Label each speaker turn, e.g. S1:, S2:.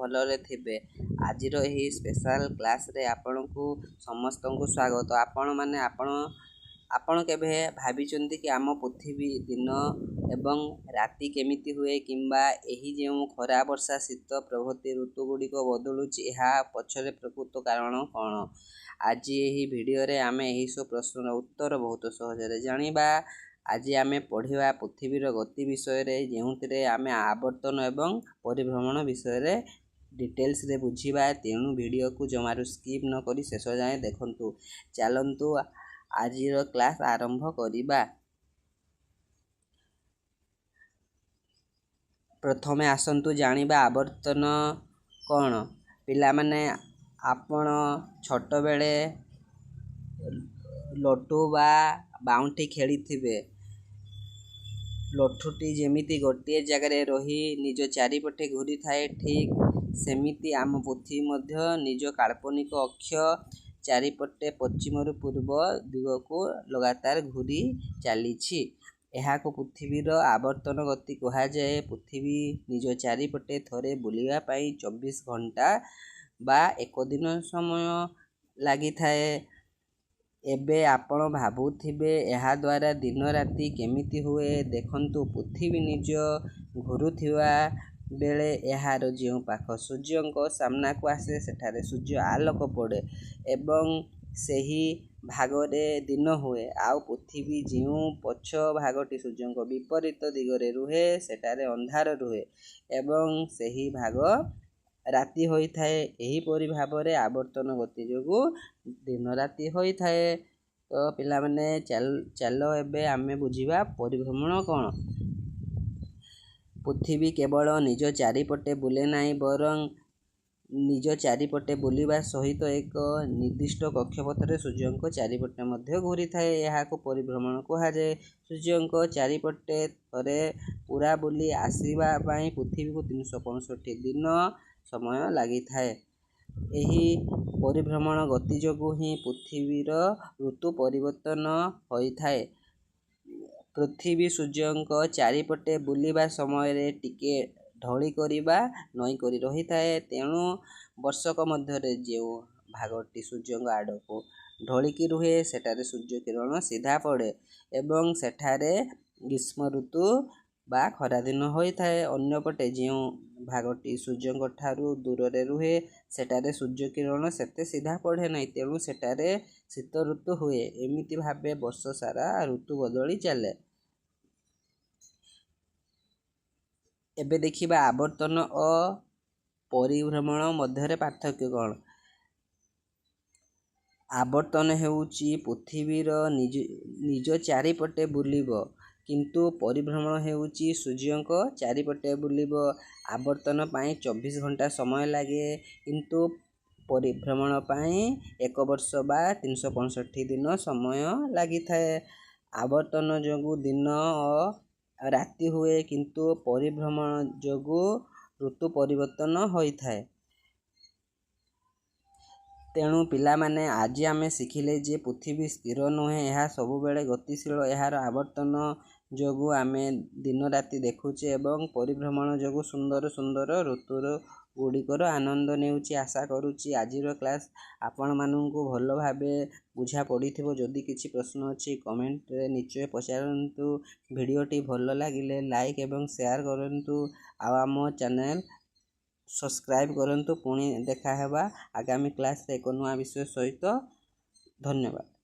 S1: ଭଲରେ ଥିବେ। ଆଜିର ଏହି ସ୍ପେଶାଲ କ୍ଲାସରେ ଆପଣଙ୍କୁ ସମସ୍ତଙ୍କୁ ସ୍ୱାଗତ। ଆପଣମାନେ ଆପଣ କେବେ ଭାବିଛନ୍ତି କି ଆମ ପୃଥିବୀ ଦିନ ଏବଂ ରାତି କେମିତି ହୁଏ, କିମ୍ବା ଏହି ଯେଉଁ ଖରା, ବର୍ଷା, ଶୀତ ପ୍ରଭୃତି ଋତୁଗୁଡ଼ିକ ବଦଳୁଛି, ଏହା ପଛରେ ପ୍ରକୃତ କାରଣ କ'ଣ? ଆଜି ଏହି ଭିଡ଼ିଓରେ ଆମେ ଏହିସବୁ ପ୍ରଶ୍ନର ଉତ୍ତର ବହୁତ ସହଜରେ ଜାଣିବା। ଆଜି ଆମେ ପଢ଼ିବା ପୃଥିବୀର ଗତି ବିଷୟରେ, ଯେଉଁଥିରେ ଆମେ ଆବର୍ତ୍ତନ ଏବଂ ପରିଭ୍ରମଣ ବିଷୟରେ ଡିଟେଲ୍ସରେ ବୁଝିବା। ତେଣୁ ଭିଡ଼ିଓକୁ ଜମାରୁ ସ୍କିପ୍ ନ କରି ଶେଷ ଯାଏଁ ଦେଖନ୍ତୁ। ଚାଲନ୍ତୁ ଆଜିର କ୍ଲାସ୍ ଆରମ୍ଭ କରିବା। ପ୍ରଥମେ ଆସନ୍ତୁ ଜାଣିବା ଆବର୍ତ୍ତନ କ'ଣ। ପିଲାମାନେ, ଆପଣ ଛୋଟବେଳେ ଲଟୁ ବା ବାଉଁଠି ଖେଳିଥିବେ। ଲଠୁଟି ଯେମିତି ଗୋଟିଏ ଜାଗାରେ ରହି ନିଜ ଚାରିପଟେ ଘୂରିଥାଏ, ଠିକ୍ ସେମିତି ଆମ ପୃଥିବୀ ମଧ୍ୟ ନିଜ କାଳ୍ପନିକ ଅକ୍ଷ ଚାରିପଟେ ପଶ୍ଚିମରୁ ପୂର୍ବ ଦିଗକୁ ଲଗାତାର ଘୂରି ଚାଲିଛି। ଏହାକୁ ପୃଥିବୀର ଆବର୍ତ୍ତନ ଗତି କୁହାଯାଏ। ପୃଥିବୀ ନିଜ ଚାରିପଟେ ଥରେ ବୁଲିବା ପାଇଁ 24 ଘଣ୍ଟା ବା ଏକ ଦିନ ସମୟ ଲାଗିଥାଏ। ଏବେ ଆପଣ ଭାବୁଥିବେ, ଏହାଦ୍ୱାରା ଦିନ ରାତି କେମିତି ହୁଏ? ଦେଖନ୍ତୁ, ପୃଥିବୀ ନିଜ ଘୁରୁଥିବା ବେଳେ ଏହାର ଯେଉଁ ପାଖ ସୂର୍ଯ୍ୟଙ୍କ ସାମ୍ନାକୁ ଆସେ, ସେଠାରେ ସୂର୍ଯ୍ୟ ଆଲୋକ ପଡ଼େ ଏବଂ ସେହି ଭାଗରେ ଦିନ ହୁଏ। ଆଉ ପୃଥିବୀ ଯେଉଁ ପଛ ଭାଗଟି ସୂର୍ଯ୍ୟଙ୍କ ବିପରୀତ ଦିଗରେ ରୁହେ, ସେଠାରେ ଅନ୍ଧାର ରୁହେ ଏବଂ ସେହି ଭାଗ ରାତି ହୋଇଥାଏ। ଏହିପରି ଭାବରେ ଆବର୍ତ୍ତନ ଗତି ଯୋଗୁଁ ଦିନ ରାତି ହୋଇଥାଏ। ତ ପିଲାମାନେ, ଚାଲ ଏବେ ଆମେ ବୁଝିବା ପରିଭ୍ରମଣ କ'ଣ। ପୃଥିବୀ କେବଳ ନିଜ ଚାରିପଟେ ବୁଲେ ନାହିଁ, ବରଂ ନିଜ ଚାରିପଟେ ବୁଲିବା ସହିତ ଏକ ନିର୍ଦ୍ଦିଷ୍ଟ କକ୍ଷପଥରେ ସୂର୍ଯ୍ୟଙ୍କ ଚାରିପଟେ ମଧ୍ୟ ଘୂରିଥାଏ। ଏହାକୁ ପରିଭ୍ରମଣ କୁହାଯାଏ। ସୂର୍ଯ୍ୟଙ୍କ ଚାରିପଟେ ଥରେ ପୂରା ବୁଲି ଆସିବା ପାଇଁ ପୃଥିବୀକୁ 365 ଦିନ ସମୟ ଲାଗିଥାଏ। ଏହି ପରିଭ୍ରମଣ ଗତି ଯୋଗୁଁ ହିଁ ପୃଥିବୀର ଋତୁ ପରିବର୍ତ୍ତନ ହୋଇଥାଏ। ପୃଥିବୀ ସୂର୍ଯ୍ୟଙ୍କ ଚାରିପଟେ ବୁଲିବା ସମୟରେ ଟିକେ ଢଳି କରି ବା ନଇଁ କରି ରହିଥାଏ। ତେଣୁ ବର୍ଷକ ମଧ୍ୟରେ ଯେଉଁ ଭାଗଟି ସୂର୍ଯ୍ୟଙ୍କ ଆଡ଼କୁ ଢଳିକି ରୁହେ, ସେଠାରେ ସୂର୍ଯ୍ୟ କିରଣ ସିଧା ପଡ଼େ ଏବଂ ସେଠାରେ ଗ୍ରୀଷ୍ମ ଋତୁ ବା ଖରାଦିନ ହୋଇଥାଏ। ଅନ୍ୟପଟେ ଯେଉଁ ଭାଗଟି ସୂର୍ଯ୍ୟଙ୍କ ଠାରୁ ଦୂରରେ ରୁହେ, ସେଠାରେ ସୂର୍ଯ୍ୟ କିରଣ ସେତେ ସିଧା ପଡ଼େ ନାହିଁ, ତେଣୁ ସେଠାରେ ଶୀତ ଋତୁ ହୁଏ। ଏମିତି ଭାବେ ବର୍ଷ ସାରା ଋତୁ ବଦଳି ଚାଲେ। ଏବେ ଦେଖିବା ଆବର୍ତ୍ତନ ଓ ପରିଭ୍ରମଣ ମଧ୍ୟରେ ପାର୍ଥକ୍ୟ କ'ଣ। ଆବର୍ତ୍ତନ ହେଉଛି ପୃଥିବୀର ନିଜ ଚାରିପଟେ ବୁଲିବ, କିନ୍ତୁ ପରିଭ୍ରମଣ ହେଉଛି ସୂର୍ଯ୍ୟଙ୍କ ଚାରିପଟେ ବୁଲିବ। ଆବର୍ତ୍ତନ ପାଇଁ 24 ଘଣ୍ଟା ସମୟ ଲାଗେ, କିନ୍ତୁ ପରିଭ୍ରମଣ ପାଇଁ ଏକ ବର୍ଷ ବା 365 ଦିନ ସମୟ ଲାଗିଥାଏ। ଆବର୍ତ୍ତନ ଯୋଗୁଁ ଦିନ ଓ ରାତି ହୁଏ, କିନ୍ତୁ ପରିଭ୍ରମଣ ଯୋଗୁଁ ଋତୁ ପରିବର୍ତ୍ତନ ହୋଇଥାଏ। ତେଣୁ ପିଲାମାନେ, ଆଜି ଆମେ ଶିଖିଲେ ଯେ ପୃଥିବୀ ସ୍ଥିର ନୁହେଁ, ଏହା ସବୁବେଳେ ଗତିଶୀଳ। ଏହାର ଆବର୍ତ୍ତନ ଯୋଗୁଁ ଆମେ ଦିନ ରାତି ଦେଖୁଛେ ଏବଂ ପରିଭ୍ରମଣ ଯୋଗୁଁ ସୁନ୍ଦର ସୁନ୍ଦର ଋତୁର ଗୁଡ଼ିକର ଆନନ୍ଦ ନେଉଛେ। ଆଶା କରୁଛି ଆଜିର କ୍ଲାସ୍ ଆପଣମାନଙ୍କୁ ଭଲ ଭାବେ ବୁଝା ପଡ଼ିଥିବ। ଯଦି କିଛି ପ୍ରଶ୍ନ ଅଛି, କମେଣ୍ଟରେ ନିଶ୍ଚୟ ପଚାରନ୍ତୁ। ଭିଡ଼ିଓଟି ଭଲ ଲାଗିଲେ ଲାଇକ୍ ଏବଂ ସେୟାର କରନ୍ତୁ ଆଉ ଆମ ଚ୍ୟାନେଲ୍ ସବସ୍କ୍ରାଇବ୍ କରନ୍ତୁ। ପୁଣି ଦେଖାହେବା ଆଗାମୀ କ୍ଲାସ୍ରେ ଏକ ନୂଆ ବିଷୟ ସହିତ। ଧନ୍ୟବାଦ।